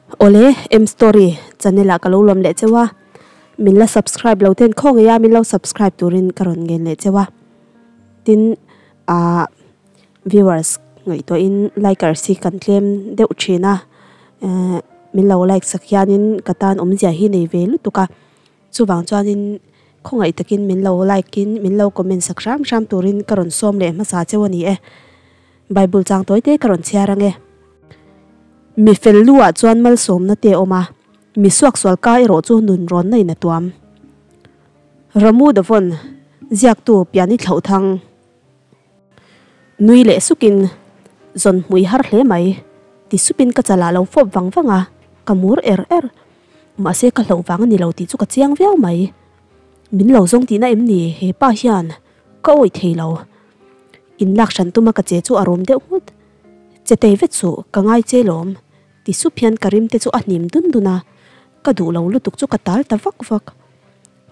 Awle M story channel ah ka lo lawm leh cheu a, min la subscribe lo ten khaw ngei a min lo subscribe turin ka rawn ngen leh cheu a, tin ah viewers ngaihtuah in likers hi kan tlem deuh thin a, eh min lo like sak hianin ka tan awmzia hi nei ve lutuk a, chuvang chuanin khawngaih takin min lo like in min lo comment sak hram hram turin ka rawn sawm leh hmasa cheu a ni e. Bible chang tawi te ka rawn chhiar ange. Mi fel lu ah chuan malsawmna te a awm a, mi suaksual ka erawh chu nun rawnna in a tuam. Ramu Davon, ziaktu Piani Thlauhthang. Nui leh sukin, zawn hmui har hle mai, ti supin ka chalah lo fawp vang vang a, ka mur er er. Mahse ka hlauh vang a ni lo tih chu ka chiang viau mai. Min lo zawng tihna em ni he pa hian ka awih thei lo. In lak hran tuma ka che chu a rawm deuh nghut. Che tei vet suh, ka ngai che lawm, ti sup hian ka rim te chu a hnim dun dun a, ka duh lo lutuk chu ka tal ta vak vak.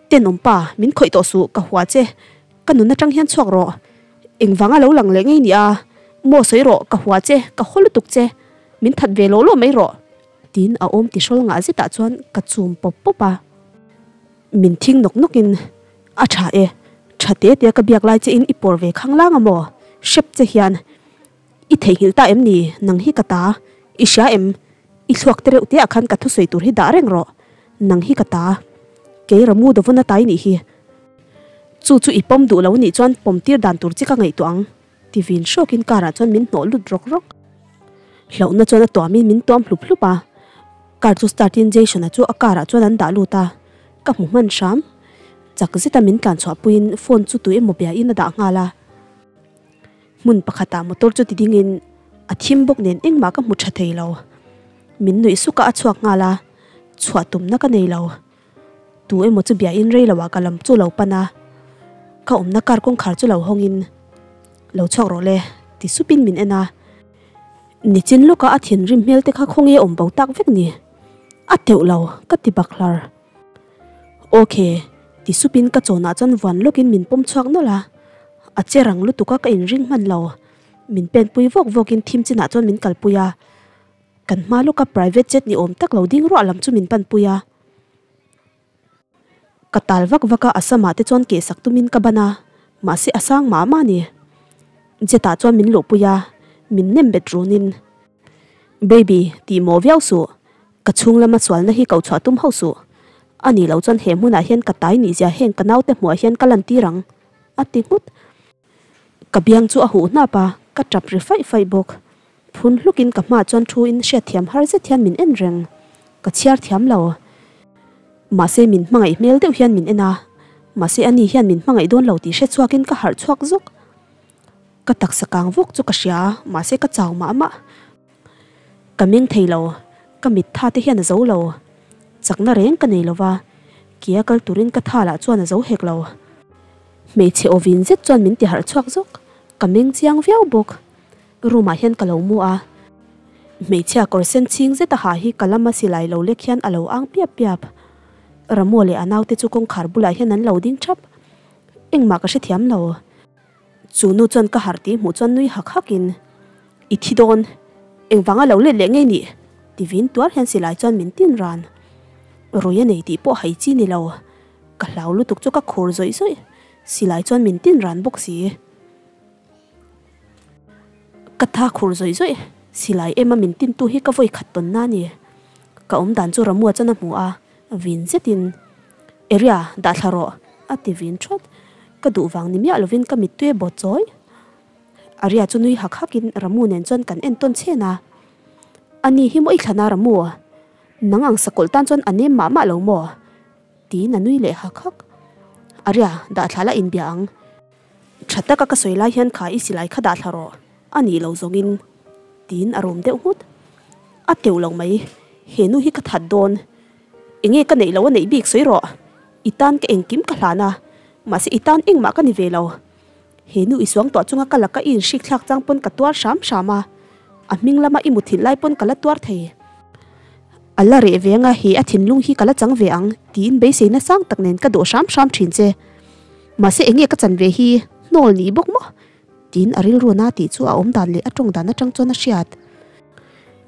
Tenawm pa, min khawih tawh suh, ka hua che, ka nun atang hian chhuak rawh. Engvanga lo lang leh ngei ni a, maw sawi rawh, ka hua che, ka haw lutuk che, min that ve lawh lawh mai rawh, tiin a awm ti hrawl ngah zetah chuan ka chum pawp pawp a. Min thing nawk nawk in, A tha e, tha te te ka biak lai che in i pawr ve khang lang a maw? Hrep che hian i theihnghilh ta em ni? Nang hi ka ta, i hria em? I thluak te reuh te ah khan ka thusawi tur hi dah reng rawh. Nang hi ka ta, kei Ramu Dawvuna tai nih hi. Chu chu i pawm duh lo nih chuan pawm tir dan tur che ka ngaihtuah ang, ti vin hrawk in car ah chuan min hnawh lut rawk rawk. Hlauhna chuan a tuam in min tuam hlup hlup a. Car chu start in Jason-a chu a car ah chuan an dah lut a, ka hmu hman hram. Chak zeta min tlan chhuah puiin phone chu tui emaw bia in a dah nghal a. Hmun pakhatah motor chu ti ding in a thim bawk nen engmah ka hmu tha thei lo. Min nuih suk a a chhuak nghal a, chhuah tumna ka nei lo. Tu emaw chu bia in rei lo ah ka lam chu lo pan a, ka awmna car kawngkhar chu lo hawng in lo chhuak rawh le ti sup in min en a. Nichin lawka a thinrim hmel te kha khawnge awm bo tak vek ni? A teuh lo, ka ti bak hlar. Ok, ti supin ka chawnah chuan vuan lawkin min pawm chhuak nawlh a. A che rang lutuk a ka inring hman lo. Min penpui vawk vawkin thim chinah chuan min kalpui a. Kan hma lawka private jet ni awm tak lo ding ruah lam chu min panpui a. Ka tal vak vak a, a samah te chuan keh sak tumin ka ban a, mahse a sang mah mah a ni. Jet-ah chuan min luhpui a, min nem bet runin, Baby, tih maw viau suh, ka chhung lama sualna hi ko chhuah tum hauh suh. A nih loh chuan he hmunah hian ka tai nih zia heng ka naute hmuah hian ka lantir ang, a ti nghut. Ka biang chu a huh hnap a, ka tap ri faih faih bawk. Phun hlukin ka hmaah chuan thu in hriatthiam har zet hian min en reng. Ka chhiar thiam lo. Mahse min hmangaih hmel deuh hian min en a, mahse ani hian min hmangaih dawn lo tih hre chhuakin ka harh chhuak zawk. Ka taksa kang vawk chu ka hria, mahse ka chau mah mah. Ka meng thei lo, ka mit tha te hian a zo lo. Chakna reng ka nei lo va, kia kal turin ka tha lah chuan a zo hek lo. Hmeichhe aw vin zet chuan min ti harh chhuak zawk, ka meng chiang viau bawk. Room ah hian ka lo mu a, hmeichhia kawr sen chhing zet a ha hi ka lama silai lo lek hian a lo ang piap piap. Ramo leh a naute chu kawngkhar bulah hian an lo ding thap. Engmah ka hrethiam lo. Chu nu chuan ka harh tih hmuh chuan nui hak hak in, I thi dawn, engvanga lo let leh ngei nih? ti vin tuar hian silai chuan min tin ran. Rui a nei tih pawh hai chi ni lo. Ka hlau lutuk chu ka khur zawih zawih. Silai chuan min tin ran bawk si. Ka tha khur zawih zawih, silai ema min tintu hi ka vawi khat tawn na ni. Ka awm dan chu Ramua chuan a hmu a, vin zetin, Area, dah thla rawh, a ti vin thawt. Ka duh vang ni miah lovin ka mittui a bawt chawi. Aria chu nui hak hakin Ramu nen chuan kan en tawn chhen a. Ani hi maw i thlan a Ramu? Nang ang sakawlh tan chuan a nem mah mah lo maw? Tiin a nui leh hak hak. Aria, dah thla la inbia ang. Tha taka ka sawi lai hian kha i silai kha dah thla rawh, a nih lo zawngin, tiin a rum deuh nghut. A teuh lo mai, he nu hi ka that dawn. Enge ka neih lo a neih bik sawi rawh, i tan ka engkim ka hlan a, mahse i tan engmah ka ni ve lo. He nu i suang tuah chunga ka laka i inhrik thlak chang pawn ka tuar hram hram a, a hming lama i muthilh lai pawn ka la tuar thei. A la reh ve anga he a thinlung hi ka la chang ve ang tiin beiseina sang tak nen ka dawh hram hram thin che. Mahse enge ka chan ve hi hnawl ni bawk maw? Tiin a rilru na tih chu a awm dan leh a tawng dan atang chuan a hriat.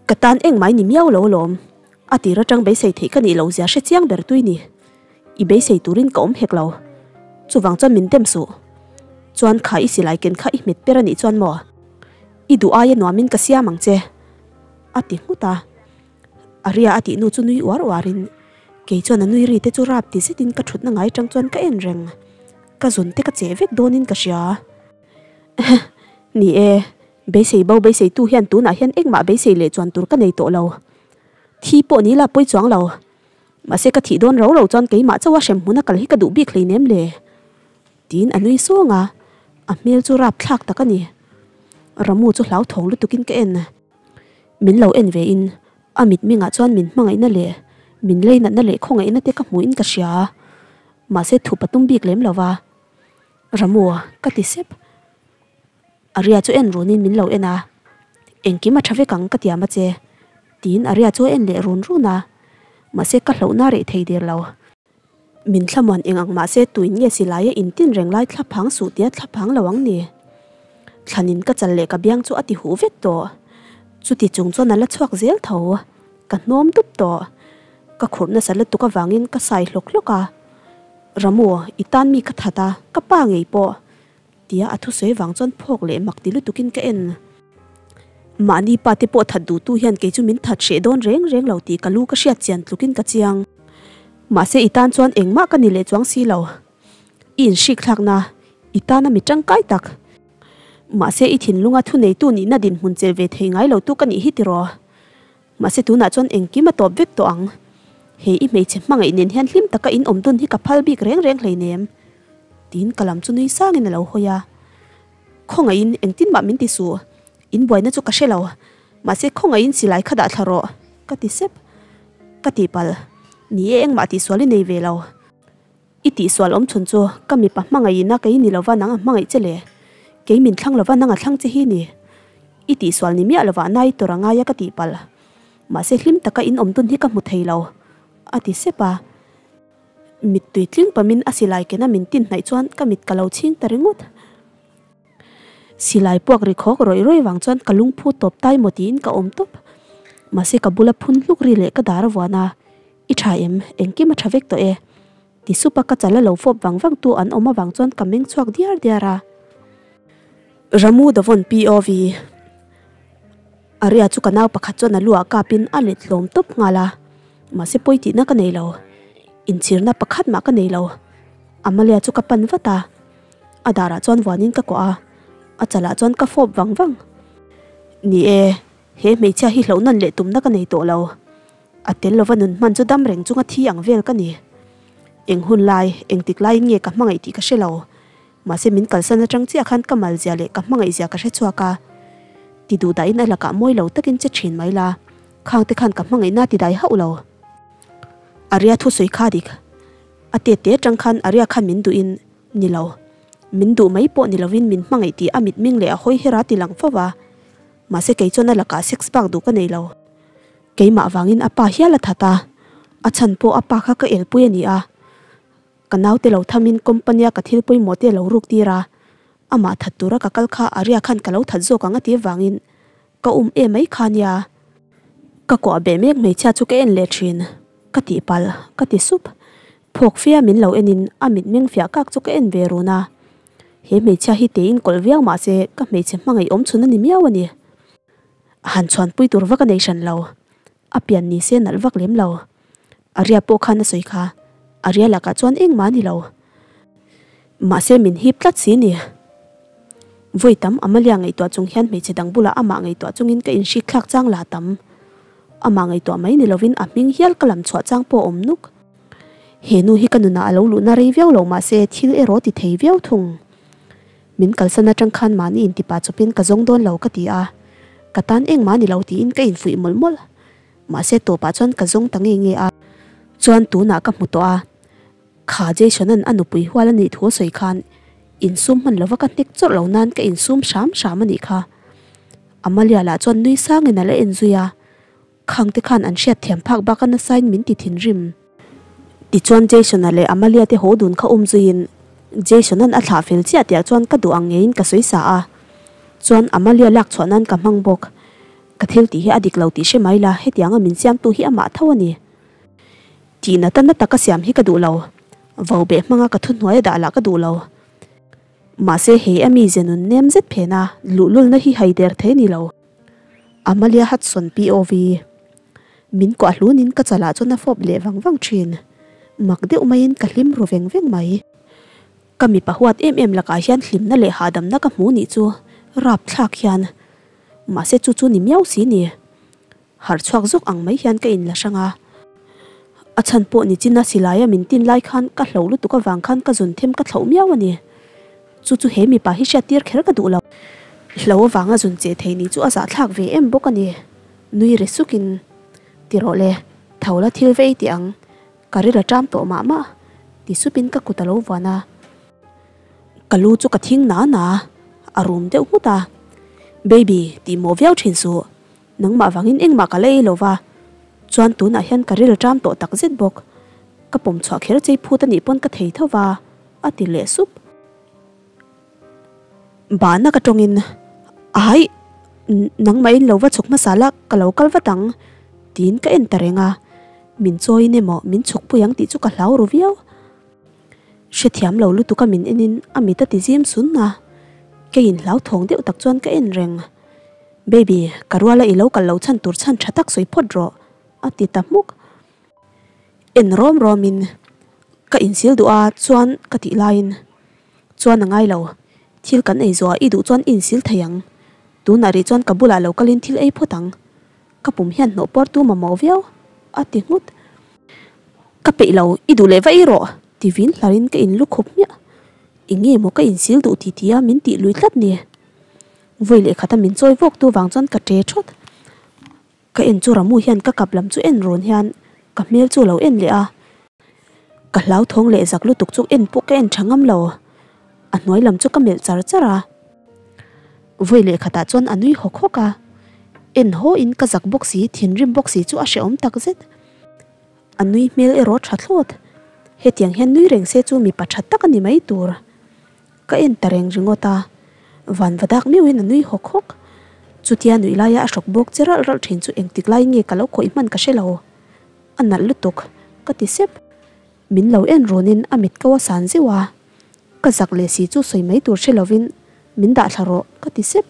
Ka tan engmah i ni miau lo alawm. A tir atang beisei theih ka nih loh zia hre chiang ber tui ni. I beisei turin ka awm hek lo. Chuvang chuan min dem suh. Chuan kha i silai ken kha i hmet per a nih chuan maw? I duh aia nuamin ka siam ang che. A ti nghut a. Aria a tih nu chu nui uar uarin kei chuan a nui ri te chu rap ti zetin ka thutna ngai tang chuan ka en reng. Ka zun te ka cheh vek dawnin ka hria. Ni e, beisei bo beiseitu hian tunah hian engmah beisei leh chuan tur ka nei tawh lo. Thi pawh ni la pawi chuang lo. Mahse ka thih dawn ro ro chuan keimah chauha hrem hmuna kal hi ka duh bik hleinem le. Tiin a nui sawng a, a hmel chu rapthlak tak a ni. Ramu chu hlauthawng lutukin ka en. Min lo en ve in a mitmingah chuan min hmangaihna leh min leinatna leh khawngaihna te ka hmuhin ka hria. Mahse thup a tum bik lem lo va. Ramu, ka ti sep. Aria chu en runin min lo en a, Engkim a tha vek ang ka tiam a che, tiin Aria chu a en leh run run a, mahse ka hlauhna reh thei der lo. Min thlamuan eng ang mahse tuin nge silaia intin reng lai thla phang suh tia thla phang lo ang ni. Thlanin ka chal leh ka biang chu a ti huh vek tawh. Chuti chung chuan a la chhuak zel tho. Ka hnawm dup tawh. Ka khurh nasa lutuk avangin ka sai hlawk hlawk a. Ramu, i tan mi ka that a, ka pa ngei pawh. Tia a thusawi vang chuan phawk leh mak ti lutukin ka en. Mahni pa te pawh that duhtu hian kei chu min that hreh dawn reng reng lo tih ka lu ka hriat chian tlukin ka chiang. Mahse i tan chuan engmah ka ni leh chuang si lo. I inhrik thlakna, i tana mi tangkai tak. Mahse i thinlunga thuneitu nihna dinhmun chelh ve thei ngai lotu ka nih hi tiraw? Mahse tunah chuan engkim a tawp vek tawh ang. He i hmeichhe hmangaih nen hian hlim taka in awm dun hi ka phal bik reng reng hleinem. Tiin ka lam chu nui sangin a lo hawi a. Khawngaihin engtin mah min ti suh. In buaina chu ka hre lo. Mahse khawngaihin silai kha dah thla rawh. Ka ti sep. Ka tihpalh. Ni e engmah tihsual i nei ve lo. I tihsual awm chhun chu ka mipa hmangaih ina kei ni lova nang a hmangaih che le. Kei min thlang lova nang a thlang che hi ni. I tihsual ni miah lovah nai tur a ngai a ka tihpalh. Mahse hlim taka in awm dun hi ka hmu thei lo, a ti sep a. Mittui tling pamin a silai kena min tin hnaih chuan ka mit ka lo chhing ta ringawt. Silai puak ri khawk rawih rawih vang chuan ka lungphu tawp tai maw tiin ka awm tawp. Mahse ka bula phun hluk ri leh ka dar a vuan a. I tha em? Engkim a tha vek tawh e. Ti sup a ka chal a lo fawp vang vang tu an awm avang chuan ka meng chhuak diar diar a. Ramu Davon POV Aria chu ka nau pakhat chuan a lu ah kap in a let hlawm tawp nghal a. Mahse pawi tihna ka nei lo. Inchhirna pakhat mah ka nei lo. Amalia chu ka pan vat a. A darah chuan vuanin ka kuah a. A chalah chuan ka fawp vang vang. Ni e, he hmeichhia hi hlauh nawn leh tumna ka nei tawh lo. A tel lova nun hman chu dam reng chunga thi ang vel ka ni. Eng hun lai, engtik laiin nge ka hmangaih tih ka hre lo. Mahse min kalsan atang chiah khan ka mal zia leh ka hmangaih zia ka hre chhuak a. Ti duh dahin a lakah mawi lo takin che thin mai la, khang te khan ka hmangaihna ti dai hauh lo. Aria thusawi kha dik. A tet te atang khan Aria khan min duhin ni lo. Min duh mai pawh ni lovin min hmangaih tih a mitming leh a hawi her a ti lang fo va. Mahse kei chuan a lakah sex bak duh ka nei lo. Keimah vangin a pa hial a that a, a chhan pawh a pa kha ka elpui a ni a. Ka naute lo thamin company-a ka thil pawimawh te a lo ruk tir a, amah that tura ka kal kha Aria khan ka lo that zawk ang a ti avangin ka um em mai kha nia. Ka kuah beh mek hmeichhia chu ka en leh thin, ka tihpalh, ka ti sup. Phawk fia min lo enin a mitmeng fiah kak chu ka en ve run a. He hmeichhia hi teiin kawlh viau mahse ka hmeichhe hmangaih awm chhun a ni miau a ni. A han chhuanpui tur vak a nei hran lo. A pian ni se nalh vak lem lo. Aria pawh khan a sawi kha. Aria lakah chuan engmah a ni lo. Mahse min hip tlat si ni. Vawi tam Amalia ngaihtuah chung hian hmeichhe dang bulah amah ngaihtuah chungin ka inhrik thlak chang la tam. Amah ngaihtuah mai ni lovin a hming hial ka lam chhuah chang pawh a awm nuk. He nu hi ka nunah a lo luhna rei viau lo mahse thil erawh ti thei viau thung. Min kalsan atang khan mahni intipa chawpin ka zawng dawn lo ka ti a, ka tan engmah ni lo tiin ka infuih mawlh mawlh. Mahse tawpah chuan ka zawng ta nge nge a. Chuan tunah ka hmu tawh a, kha Jason-a'n a nupui hual a nih thu a sawi khan insum hman lova ka hnek chawrh lo nan ka insum hram hram a nih kha. Amalia lah chuan nui sangin a la en zui a, Khang te khan an hriat thiam phak bak a nasain min ti thinrim. Tichuan Jason-a leh Amalia te haw dun kha um zuiin Jason-a'n a thlah fel chiah tiah chuan ka duh ang ngeiin ka sawi sa a. Chuan Amalia lak chhuah nan ka hmang bawk. Ka thil tih hi a dik lo tih hre mai la, hetianga min siamtu hi amah tho a ni. Tihna ta na taka siam hi ka duh lo. Vo beh hmanga ka thuhnuai a dah lah ka duh lo. Mahse he a mize nun nem zet phena luhlulna hi hai der thei ni lo. Amalia Hudson POV. Min kuah hlunin ka chalah chuan a fawp leh vang vang thin. Mak deuh maiin ka hlim ru veng veng mai. Ka mipa huat em em lakah hian hlimna leh hahdamna ka hmu nih chu rapthlak hian. Mahse chu chu ni miau si ni. Harh chhuak zawk ang mai hian ka inla hrang a. A chhan pawh ni chin a silaia min tin lai khan ka hloh lutuk avang khan ka zun them ka thlauh miau a ni. Chu chu he mipa hi hriat tir kher ka duh lo. Hlo avanga zun che thei ni chu a zahthlak ve em bawk a ni. Nui ri sukin, Ti rawh le, tho la thil vei tih ang. Ka ril a ṭam tawh mah mah, ti supin ka kut a lo vuan a. Ka lu chu ka thing na na, a rum deuh nghut a. Baby, tih mawh viau ṭhin suh. Nangmah vangin engmah ka la ei lo va, chuan tunah hian ka ril a ṭam tawh tak zet bawk. Ka pawm chhuah kher chei phut a nih pawn ka thei tho va, a ti leh sup. Bahna ka tawngin, Aih, nangmahin lo va chhuk hmasa la, ka lo kal vat ang, tiin ka en ta reng a. Min chawiin emaw min chhukpui ang tih chu ka hlau ru viau. Hrethiam lo lutuk a min enin a mit a ti zim sun a, keiin hlauthawng deuh tak chuan ka en reng. Baby, ka ruala i lo kal lo chhan tur chhan tha tak sawi phawt rawh, a ti ta hmuk. En rawm rawmin ka insil duh a chuan ka tih laiin chuan a ngai lo, thil kan ei zawh a i duh chuan i insil thei ang, tunah rih chuan ka bulah lo kalin thil ei phawt ang, ka pum hian hnawh puar tu mamawh viau, a ti nghut. Ka peih lo, i duh leh va ei rawh, ti vin hlarin ka inlu khup hmiah. Eng nge maw ka insil duh ti tia min tih lui tlat ni? Vawi leh khata min chawi vawk tu vang chuan ka ṭe ṭhawt. Ka en chu Ramu hian ka kap lam chu en rawn hian ka hmel chu lo en leh a. Ka hlauthawng leh zak lutuk chu en pawh ka en tha ngam lo. A hnuai lam chu ka melh char char a. Vawi leh khatah chuan a nui hawk hawk a. En haw in ka zak bawk si, thinrim bawk si chu a hrehawm tak zet. A nui hmel erawh tha thlawt. Hetiang hian nui reng se chu mipa tha tak a ni mai tur. Ka en ta reng ringawt a, van va dak meuhin a nui hawk hawk. Chutia nuih laia a hrawk bawk che ralh ralh thin chu engtik lai nge ka lo khawih hman ka hre lo. A nalh lutuk, ka ti sep. Min lo en runin a mit ko a san zeuh a, ka zak leh si chu sawi mai tur hre lovin min dah thla rawh, ka ti sep.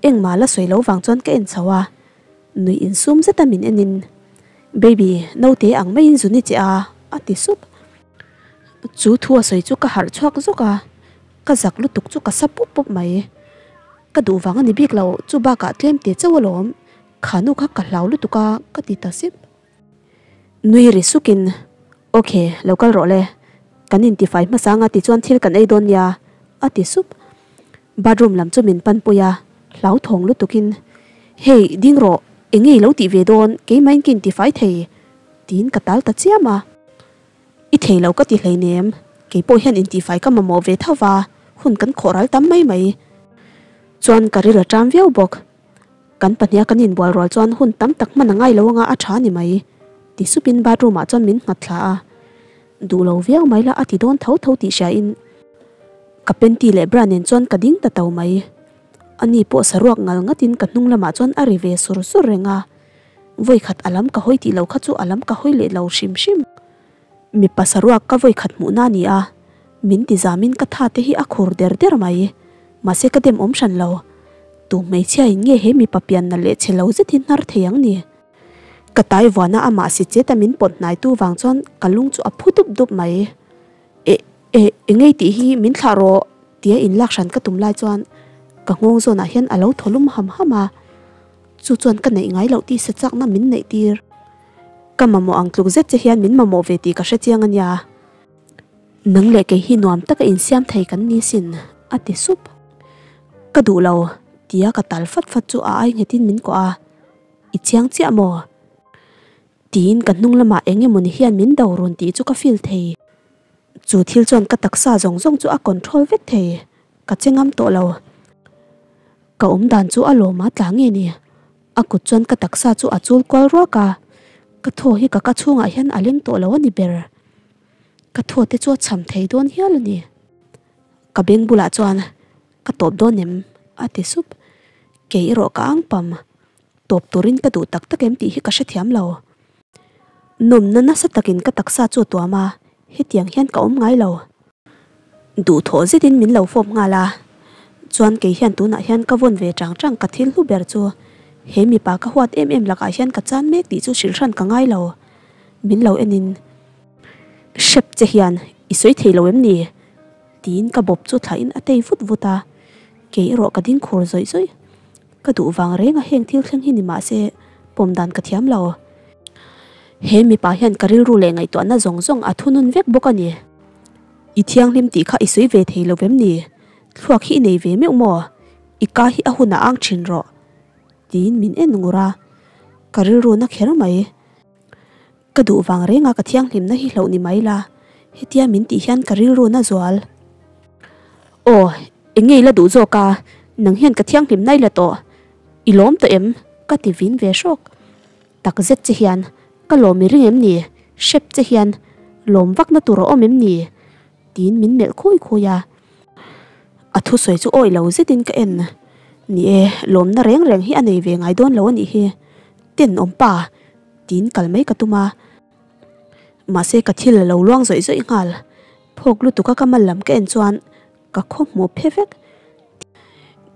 Engmah la sawi lo vang chuan ka en chho a, nuih insum zeta min enin, Baby, naute ang maiin zun i che a, a ti sup. Chu thu a sawi chu ka harh chhuak zawk a, ka zak lutuk chu ka sa pup pup mai. Ka duh vang a ni bik lo, chu bakah tlem te chauh alawm, kha nu kha ka hlau lutuk a, ka ti ta sep. Nui ri sukin, Ok, lo kal rawh le, kan intifai hmasa anga tichuan thil kan ei dawn nia, a ti sup. Bathroom lam chu min panpui a, hlauthawng lutukin, Hey, ding rawh, eng nge i lo tih ve dawn, keimahin ka intifai thei, tiin ka tal ta chiam a. I thei lo ka ti hleinem, kei pawh hian intihfai ka mamawh ve tho va, hun kan khawh ral tam mai mai. Chuan ka ril a ṭam viau bawk. Kan pahniha kan inbual rual chuan hun tam tak hman a ngai lo anga a ṭha ni mai, ti supin bathroom ah chuan min nghat thla a. Duh lo viau mai la a ti dawn tho tho tih hriain ka panty leh bra nen chuan ka ding ta to mai. Ani pawh saruak ngal ngatin ka hnung lamah chuan a ri ve sur sur reng a. Vawi khat a lam ka hawi tih lo kha chu a lam ka hawi leh lo hrim hrim. Mipa saruak ka vawi khat hmuhna a ni a, min ti zamin ka tha te hi a khur der der mai. Mahse ka dem awm hran lo. Tu hmeichhia in nge he mipa pianna leh chhe lo zet hi hnar thei ang ni? Ka tai vuana amah si chet a min pawt hnai tu vang chuan ka lung chu a phu dup dup mai. E, e, engei tih hi min thlah rawh tia inlak hran ka tum lai chuan ka nghawng zawnah hian a lo thaw lum ham ham a. Chu chuan ka neih ngai loh tih sachakna min neih tir. Ka mamawh ang tluk zet che hian min mamawh ve tih ka hre chiang a nia. Nang leh kei hi nuam taka insiam thei kan ni sin, a ti sup. Ka duh lo, tia ka tal fat fat chu a ai nghetin min kuah a, I chiang chiah maw? Tiin ka hnung lamah eng emawni hian min do run tih chu ka feel thei. Chu thil chuan ka taksa zawng zawng chu a control vek thei, ka che ngam tawh lo. Ka awm dan chu a lawm a tla nge ni? A kut chuan ka taksa chu a chul kual ruak a, ka thaw hi ka ka chhungah hian a leng tawh lo a ni ber. Ka thaw te chu a cham thei dawn hial a ni. Ka beng bulah chuan ka tawp dawn em? a ti sup. Kei erawh ka ang pam. Tawp turin ka duh tak tak em tih hi ka hrethiam lo. Nawmna nasa takin ka taksa chu a tuam a, hetiang hian ka awm ngai lo. Duhthawh zetin min lo fawp nghal a, chuan kei hian tunah hian ka vawn ve chang chang ka thil hlu ber chu he mipa ka huat em em lakah hian ka chan mek tih chu hrilh hran ka ngai lo. Min lo enin hrep che hian i sawi thei lo em ni? Tiin ka bawp chu thlahin a tei vut vut a, kei erawh ka ding khur zawih zawih. Ka duh vang reng a heng thil thleng hi ni mah se pawm dan ka thiam lo. He mipa hian ka rilru leh ngaihtuahna zawng zawng a thunun vek bawk a ni. I thianghlim tih kha i sawi ve thei lo vem ni? Thluak hi i nei ve meuh maw? I ka hi a hun a ang thin rawh. Tiin min en ngur a, ka rilru na kher mai. Ka duh vang reng a ka thianghlimna hi hloh ni mai la, hetia min tih hian ka rilru na zual. Aw, eng nge i la duh zawk a, nang hian ka thianghlimna i la tawh, i lawm tawh em? Ka ti vin ve hrawk. Tak zet che hian ka lawm i ring em ni? Hrep che hian lawm vak na tur a awm em ni? Tiin min melh khui khui a. A thusawi chu awih lo zetin ka en. Ni e, lawmna reng reng hi a nei ve ngai dawn lo a nih hi. Tenawm pa! Tiin kal mai ka tum a. Mahse ka thil a lo luang zawih zawih nghal. Phawk lutuk a ka mal lam ka en chuan ka khaw hmuh phe vek.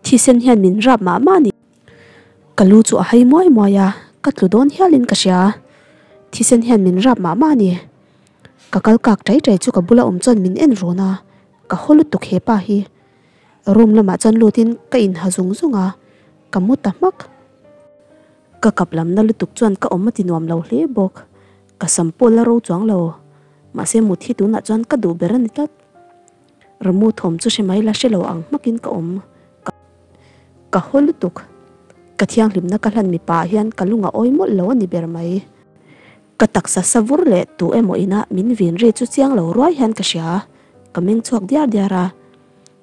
Thisen hian min rap mah mah a ni. Ka lu chu a hai muai muai a, ka tlu dawn hialin ka hria. Thisen hian min rap mah mah a ni. Ka kal kak tai tai chu ka bula awm chuan min en run a, ka haw lutuk he pa hi. Room lamah chuan lutin ka inha zung zung a, ka mu ta hmak. Ka kap lamna lutuk chuan ka awm a ti nuam lo hle bawk. Ka sam pawh la ro chuang lo. Mahse mut hi tunah chuan ka duh ber a ni tlat. Ramu thawm chu hre mai la hre lo ang hmakin ka awm. Ka haw lutuk. Ka thianghlimna ka hlan mipa ah hian ka lung a awi mawlh lo a ni ber mai. Ka taksa sa vur leh tu emaw ina min vin ri chu chiang lo ruai hian ka hria. Ka meng chhuak diar diar a.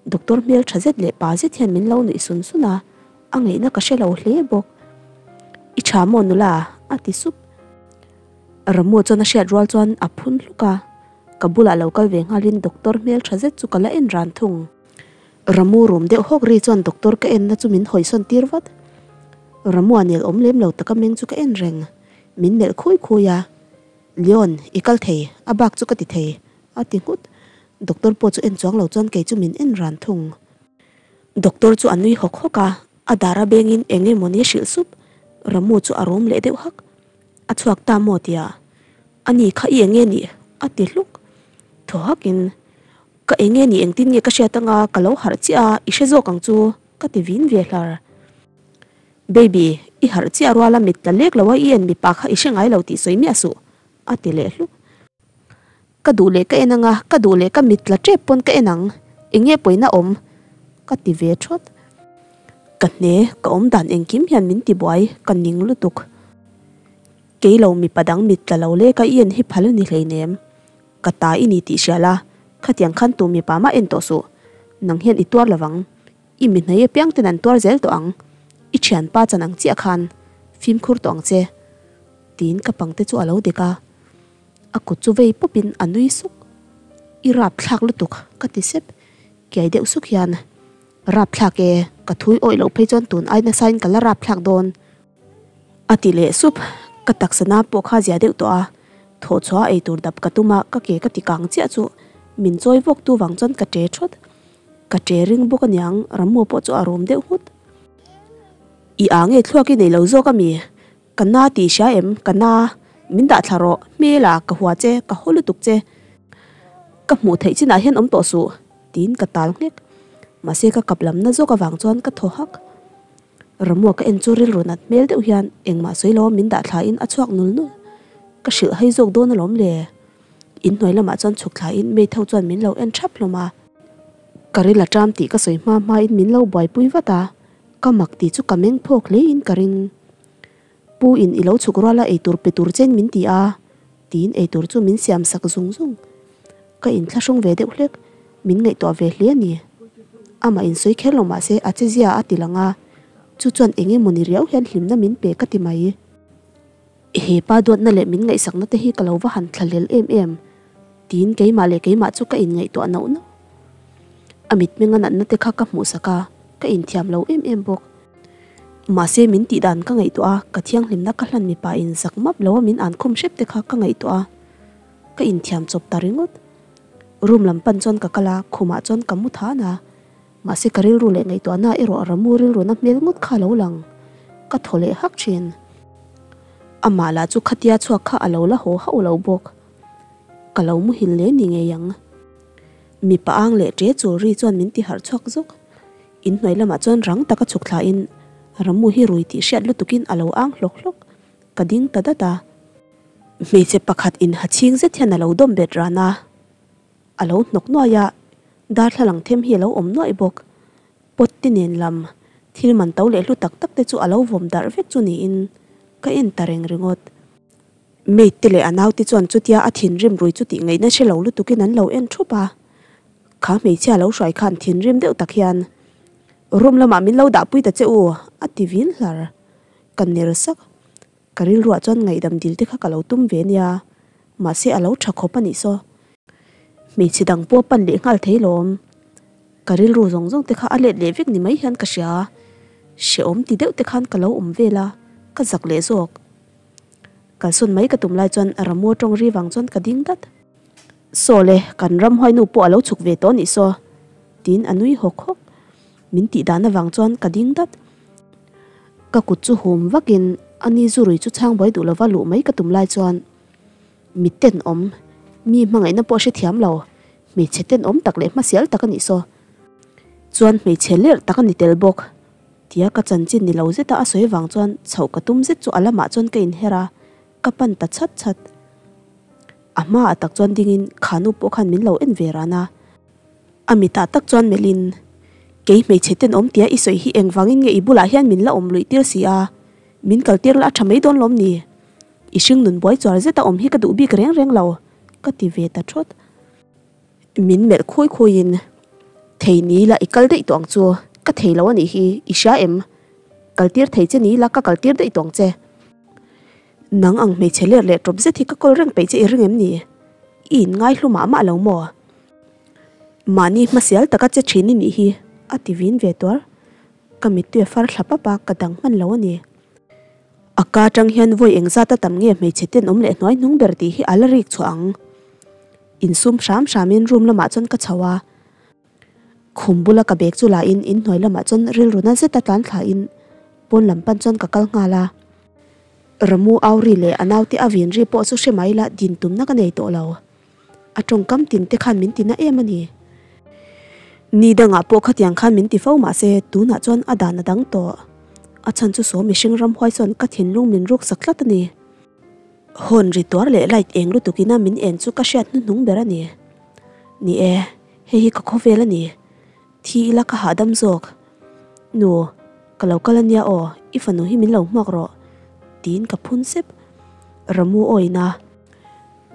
Doctor hmel tha zet leh pa zet hian min lo nuih sun sun a, a ngaihna ka hre lo hle bawk. I tha maw nula? a ti sup. Ramu chuan a hriat rual chuan a phun hluk a. Ka bulah lo kal ve nghalin doctor hmel tha zet chu ka la en ran thung. Ramu rum deuh hawk ri chuan doctor ka enna chu min hawisawn tir vat. Ramu a nel awm lem lo taka meng chu ka en reng. Min melh khui khui a, Leon, i kal thei, a bak chu ka ti thei, a ti nghut. Doctor pawh chu en chuang lo chuan kei chu min en ran thung. Doctor chu a nui hawk hawk a, a dar a bengin eng emaw ni hrilh sup. Ramu chu a rum leh deuh hak. A chhuak ta maw tia, Ani kha i eng nge nih? a ti hluk. Thaw hakin. Ka eng nge ni engtin nge ka hriat anga ka lo harh chiah a, i hre zawk ang chu ka ti vin ve hlar. Baby, i harh chiah ruala mit tla lek lo a i en mipa kha i hre ngai lo tih sawi miah suh a ti leh hluk. Ka duh leh ka en anga ka duh leh ka mit tla tep pawn ka en ang, eng nge pawina awm? ka ti ve thawt. Ka hne, ka awm dan engkim hian min ti buai, ka ning lutuk. Kei lo mipa dang mit tla lo leka i en hi phal a ni hleinem. Ka ta i ni tih hria la, khatiang khan tu mipa mah en tawh suh. Nang hian i tuar lovang. I mi hnei apiang ten an tuar zel tawh ang. I thianpa chan ang chiah khan fimkhur tawh ang che. Tiin ka pangte chu a lo dek a. A kut chu vei pawpin a nui suk. I rapthlak lutuk ka ti sep. Kiai deuh suk hian, Rapthlak e, ka thui awih loh phei chuan tun ai nasain ka la rapthlak dawn. A ti leh sup, ka taksa na pawh kha zia deuh tawh a, thawh chhuah a eitur dap ka tum a, ka ke ka ti kang chiah chu min chawi vawk tu vang chuan ka ṭe thawt. Ka ṭe ring bawk aniang, Rammu pawh chu a rum deuh nghut. I a nge thluak i nei lo zawk ami? Ka na tih hria em? Ka na, min dah thla rawh, hmel a, ka hua che, ka haw lutuk che. Ka hmuh theih chinah hian awm tawh suh, tiin ka tal nghek. Mahse ka kap lamna zawk avang chuan ka thaw hak. Ramua ka en chu rilru nat hmel deuh hian engmah sawi lo min dah thla in a chhuak nul nul. Ka hrilh hai zawk dawn alawm le. In hnuai lamah chuan chhuk thla in maid ho chuan min lo en thap hlawm a. Ka ril a ṭam tih ka sawi hma hma in min lo buaipui vat a, ka mak tih chu ka meng phawk hle in ka ring. Pu in i lo chhuk rual a eitur pe tur chen min ti a, tiin eitur chu min siam sak zung zung. Ka inthlahrung ve deuh hlek, min ngaihtuah ve hle a ni. Amah insawi kher lo mahse a che zia a ti lang a, chu chuan eng emaw ni riau hian hlimna min pe ka ti mai. He pa duatna leh min ngaihsakna te hi ka lo va han thlahlel em em, tiin keimah leh keimah chu ka inngaihtuah nauh nauh. A mitmenga natna te kha ka hmuhsak a, ka inthiam lo em em bawk. Mahse min tih dan ka ngaihtuah a, ka thianghlimna ka hlan mipa in zak map lo a min an khum hrep te kha ka ngaihtuah a, ka inthiam chawp ta ringawt. Room lam pan chuan ka kal a, khumah chuan ka mu than a, mahse ka rilru leh ngaihtuahna erawh Ramu rilruna hmel ngawt kha a lo lang. Ka thaw leh hak thin. Amah lah chu khatia chhuak kha a lo la haw hauh lo bawk. Ka lo muhil hle ni ngei ang. Mipa ang leh ṭe chul ri chuan min ti harh chhuak zawk. In hnuai lamah chuan rang taka chhuk thlain Ramu hi rui tih hriat lutukin a lo ang hlawk hlawk. Ka ding ta dat a. Hmeichhe pakhat in ha chhing zet hian a lo dawm bet ran a. A lo hnawk nuai a, darthlalang them hi a lo awm nuaih bawk. Pot te nen lam thil man to leh hlu tak tak te chu a lo vawm darh vek chu niin ka en ta reng ringawt. Maid te leh a naute chuan chutia a thinrim rui chu tih ngaihna hre lo lutukin an lo en thup a. Kha hmeichhia lo hruai khan thinrim deuh tak hian, Room lamah min lo dahpui ta che u, a ti vin hlar. Ka ner sak. Ka rilruah chuan ngaihdam dil te kha ka lo tum ve nia, mahse a lo tha khawp a nih saw. Hmeichhe dang pawh a pan leh nghal thei lawm. Ka rilru zawng zawng te kha a let leh vek ni mai hian ka hria. Hrehawm ti deuh te khan ka lo awm vel a, ka zak leh zawk. Kalsawn mai ka tum lai chuan Ramua tawng ri vang chuan ka ding dat. Saw le, kan ramhuainu pawh a lo chhuk ve tawh a nih saw, tiin a nui hawk hawk. Min tih dan avang chuan ka ding dat. Ka kut chu hum vakin a ni zu rui chu chhang buai duh lova luh mai ka tum lai chuan mi tenawm, mi hmangaihna pawh hrethiam lo, hmeichhe tenawm tak leh hmasial tak a nih saw. Chuan hmeichhe lerh tak a ni tel bawk. Tia ka chanchin ni lo zeta a sawi vang chuan chhoh ka tum zet chu a lamah chuan ka inher a, ka pan ta chhat chhat. A hmaah tak chuan dingin khanu pawh khan min lo en ve ran a. A mitah tak chuan melhin, Kei hmeichhe tenawm tia i sawi hi engvangin nge i bulah hian min la awm luih tir si a, min kal tir la a tha mai dawn lawm ni? I hringnun buai chuar zeta awm hi ka duh bik reng reng lo, ka ti ve ta thawt. Min melh khawi khawiin, Thei ni la i kal daih tawh ang chu, ka thei lo a nih hi, i hria em? Kal tir thei che ni la ka kal tir daih tawh ang che. Nang ang hmeichhe ler leh tawp zet hi ka kawl reng peih che i ring em ni? I in ngai hlu mah mah lo maw? Mahni hmasial taka che thin i nih hi, a ti vin ve tuar. Ka mittui a far thla pap a, ka dang hman lo a ni. A ka atang hian vawi engzat a tam nge hmeichhe tenawm leh hnuai hnung ber tih hi a la rik chhuah ang. Insum hram hramin room lamah chuan ka chho a, khum bula ka bag chu la in inhnuai lamah chuan rilru na zeta tlan thla in pawn lam pan chuan ka kal nghal a. Ramu Auri leh a naute a vin ri pawh chu hre mai la din tumna ka nei tawh lo. A tawngkam tin te khan min ti na em a ni. Ni dangah pawh khatiang khan min ti fo mah se tunah chuan a dan a dang tawh. A chhan chu saw mihring ramhuai chuan ka thinlung min ruk sak tlat a ni. Hawn ri tuar leh light eng lutuk ina min en chu ka hriat hnuhnung ber a ni. Ni e, hei hi ka khawvel a ni. Thi ila ka hahdam zawk. Nu, ka lo kal ania aw, i fanu hi min lo hmuak rawh, tiin ka phun sep. Ramu awina,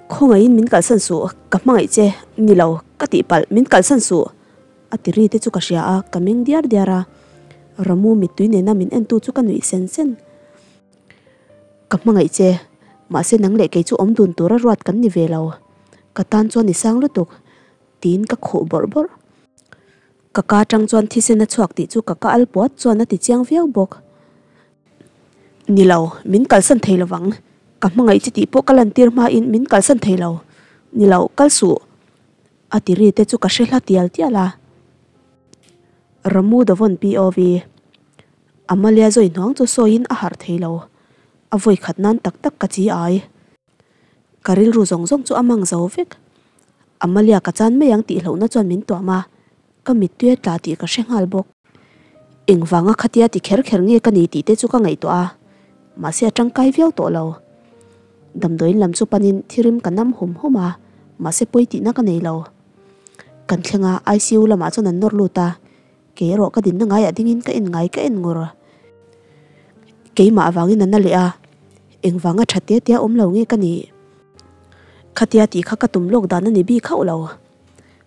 Khawngaihin min kalsan suh, ka hmangaih che, ni lo, ka tihpalh, min kalsan suh, a ti ri te chu ka hria a, ka meng diar diar a. Ramu mittui nena min entu chu ka nuih sen sen. Ka hmangaih che, mahse nang leh kei chu awm dun tura ruat kan ni ve lo. Ka tan chuan i sang lutuk, tiin ka khuh bawrh bawrh. Ka ka atang chuan thisen a chhuak tih chu ka ka al puat chuan a ti chiang viau bawk. Ni lo, min kalsan thei lovang. Ka hmangaih che tih pawh ka lantir hmain min kalsan thei lo. Ni lo, kal suh. A ti ri te chu ka hre hla tial tial a. Ramu Davon POV. Amalia zawi hnuang chu sawiin a harh thei lo. A vawi khat nan tak tak ka chi ai. Ka rilru zawng zawng chu a mang zo vek. Amalia ka chan mai ang tih hlauhna chuan min tuam a, ka mittui a tla tih ka hre nghal bawk. Engvanga khatia ti kher kher nge ka ni tih te chu ka ngaihtuah a, mahse a tangkai viau tawh lo. Damdawiin lam chu panin thirim ka nam hum hum a, mahse pawi tihna ka nei lo. Kan thleng a, ICU lamah chuan an nawr lut a, Kei erawh ka dinna ngaiah dingin ka en ngai ka en ngur. Keimah avangin a na leh a, engvanga tha te tia awm lo nge ka nih? Khatia tih kha ka tum lawk dan a ni bik hauh lo.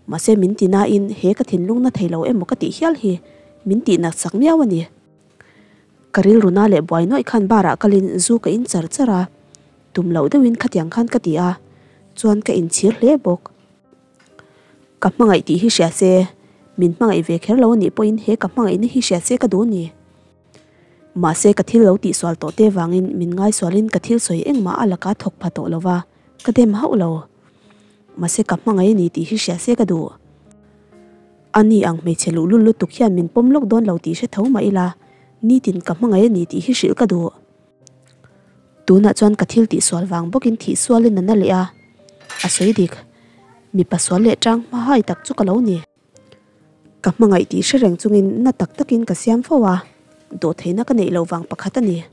Mahse min ti nain he ka thinlung na thei lo emaw ka tih hial hi min tih nat sak miau a ni. Ka rilru na leh buai nuaih khan bar ah kalin zu ka in char char a, tum loh deuhin khatiang khan ka ti a, chuan ka inchhir hle bawk. Ka hmangaih tih hi hria se, min hmangaih ve kher lo a nih pawhin he ka hmangaihna hi hria se ka duh a ni. Mahse ka thil lo tihsual tawh te vangin min ngaisualin ka thil sawi engmah a laka thawk pha tawh lo va, ka dem hauh lo. Mahse ka hmangaih a ni tih hi hria se ka duh. A ni ang hmeichhe luhlul lutuk hian min pawm lawk dawn lo tih hre tho mah ila, nitin ka hmangaih a ni tih hi hrilh ka duh. Tunah chuan ka thil tihsual vang bawkin thih sualin a na leh a, a sawi dik. Mipa sual leh tang hma hai tak chu ka lo ni. Ka hmangaih tih hre reng chungin na tak takin ka siam fo a, dawhtheihna ka neih loh vang pakhat a ni.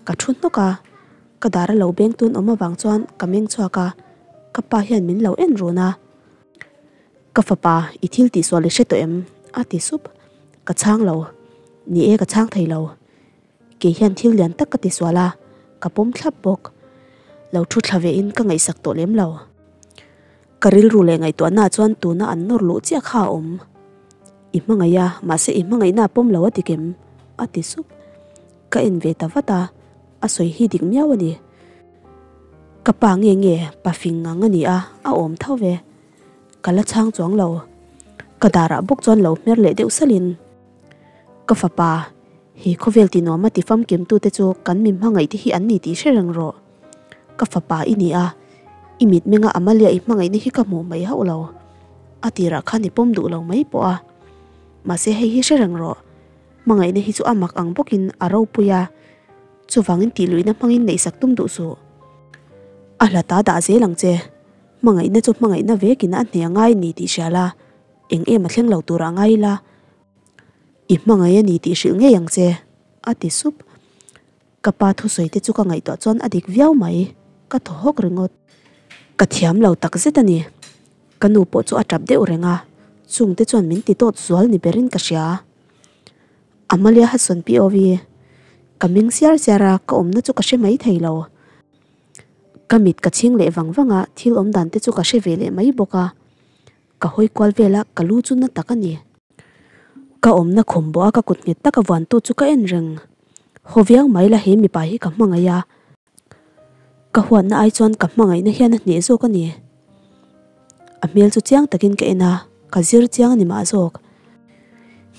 Ka thu hnawk a, ka dar a lo beng tun awm avang chuan ka meng chhuak a, ka pa hian min lo en run a. Ka fapa, i thil tihsual i hre tawh em? a ti sup. Ka chhang lo. Ni e, ka chhang thei lo. Kei hian thil lian tak ka ti sual a, ka pawm thlap bawk. Lo thu thla ve in ka ngaihsak tawh lem lo. Ka rilru leh ngaihtuahna chuan tuna an nawr luh chiah kha a awm. I hmangaih a, mahse i hmangaihna a pawm lo a ti kem? a ti sup. Ka en ve ta vat a, a sawi hi dik miau a ni. Ka pa nge nge pa fing ngang a ni a, a awm tho ve. Ka la chhang chuang lo. Ka darah bawk chuan lo hmer leh deuh salhin. Ka fapa, he khawvel tinuama ti famkimtute chu kan mi hmangaihte hi an ni tih hre reng rawh. Ka fapa i ni a, i mitmenga Amalia i hmangaihna hi ka hmuh mai hauh lo. A tirah khan i pawm duh lo mai pawh a. Mahse hei hi hre reng rawh, hmangaihna hi chu a mak ang bawkin a ropui a, chuvangin tihluihna hmangin neihsak tum duh suh. A hlata dah zel ang che, hmangaihna chu hmangaihna vekin a hne a ngai ni tih hria la, eng em a thleng lo turah ngai ila. I hmangaih a ni tih hrilh ngei ang che, a ti sup. Ka pa thusawi te chu ka ngaihtuah chuan a dik viau mai, ka thaw hawk ringawt. Ka thiam lo tak zet a ni. Ka nu pawh chu a tap deuh reng a, chung te chuan min ti tawt zual ni berin ka hria. Amalia Hudson POV, Ka meng siar siar a, ka awmna chu ka hre mai thei lo. Ka mit ka chhing leh vang vang a, thil awm dan te chu ka hre ve leh mai bawk a. Ka hawi kual vel a, ka lu chu na tak a ni. Ka awmna khum bawh a ka kut nghet taka vuantu chu ka en reng. Haw viau mai la he mipa hi ka hmangaih a. Ka huatna ai chuan ka hmangaihna hian a hneh zawk a ni. A hmel chu chiang takin ka en a, ka zir chiang a ni mah zawk.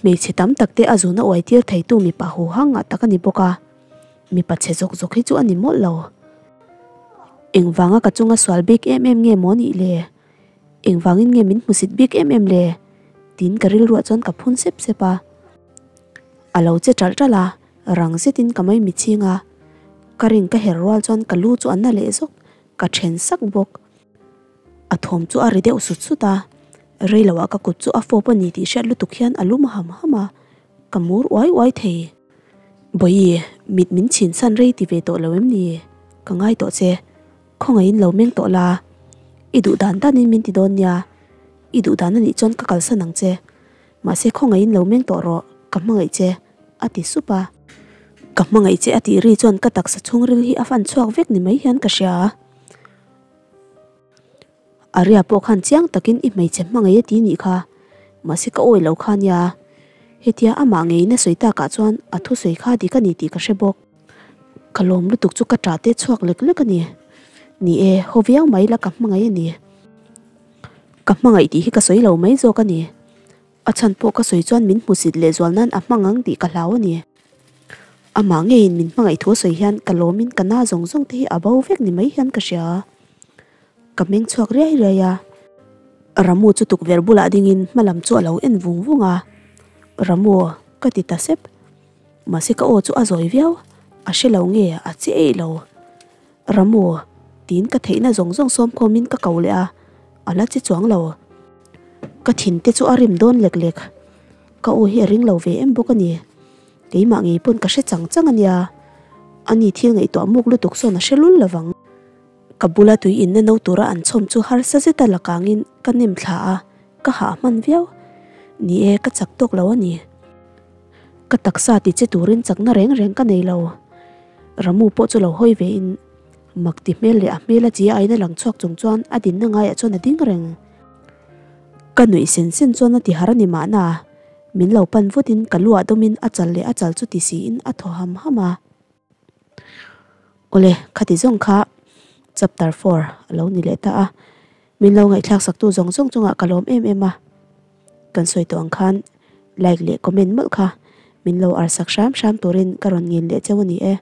Hmeichhe tam tak te a zuna uai tir theitu mipa huhang ngah tak a ni bawk a. Mipa chhe zawk zawk hi chu a ni mawlh lo. Engvanga ka chunga sual bik em em nge maw nih le? Engvangin nge min hmusit bik em em le? Tiin ka rilruah chuan ka phun sep sep a. A lo che ṭalh ṭalh a, rang zetin ka mai michhing a. Ka ring ka her rual chuan ka lu chu a na leh zawk, ka then sak bawk. A thawm chu a ri deuh sut sut a, reiloah ka kut chu a fawp a ni tih hriat lutuk hian a lum ham ham a, ka mur uai uai thei. Bawihi, mit min chhinsan rei ti ve tawh lo em ni? Ka ngai tawh che. Khawngaihin lo meng tawh la, i duh dan danin min ti dawn nia, i duh dan anih chuan ka kalsan ang che, mahse khawngaihin lo meng tawh rawh, ka hmangaih che, a ti sup a. Ka hmangaih che a tih ri chuan ka taksa chhungril hi a fan chhuak vek ni mai hian ka hria. Aria pawh khan chiang takin i hmeichhe hmangaih a ti nih kha, mahse ka awi lo kha nia. Hetia amah ngeiin a sawi takah chuan a thusawi kha dik a ni tih ka hre bawk. Ka lawm lutuk chu ka ṭah te chhuak lek lek a ni. Ni e, haw viau mai la ka hmangaih a ni. Ka hmangaih tih hi ka sawi lo mai zawk a ni. A chhan pawh ka sawi chuan min hmusit leh zual nan a hmang ang tih ka hlau a ni. Amah ngeiin min hmangaih thu a sawi hian ka lawmin ka na zawng zawng te hi a bo vek ni mai hian ka hria. Ka meng chhuak riai riai a. Ramu chu tukverh bulah dingin hma lam chu a lo en vung vung a. Ramu, ka ti ta sep. Mahse ka aw chu a zawi viau, a hre lo nge a che eih lo. Ramu, tiin ka theihna zawng zawng sawm khawmin ka ko leh a, a la che chuang lo. Ka thin te chu a rim dawn lek lek. Ka aw hi a ring lo ve em bawk a ni. Keimah ngei pawn ka hre chang chang a nia. Ani thil ngaihtuah muk lutuk sawn a hre lul lovang. Ka bula tui inna no tura an chhawm chu harsa zeta la kangin ka nem thla a, ka hah hman viau. Ni e, ka chak tawk lo a ni. Ka taksa ti che turin chakna reng reng ka nei lo. Ramu pawh chu lo hawi ve in mak ti hmel leh a hmel a chi a aina lang chhuak chung chuan a dinna ngaiah chuan a ding reng. Ka nuih sen sen chuan a ti har a ni mahna, min lo pan vut in ka lu ah dawm in a chal leh a chal chu ti si in a thaw ham ham a. Awle, khati zawng kha chapter 4 a lo ni leh ta a, min lo ngaihthlak saktu zawng zawng chungah ka lawm em em a, kan sawi tawh ang khan like leh comment mawlh kha. min lo arsak hram hram turin ka rawn ngin leh cheu a ni e.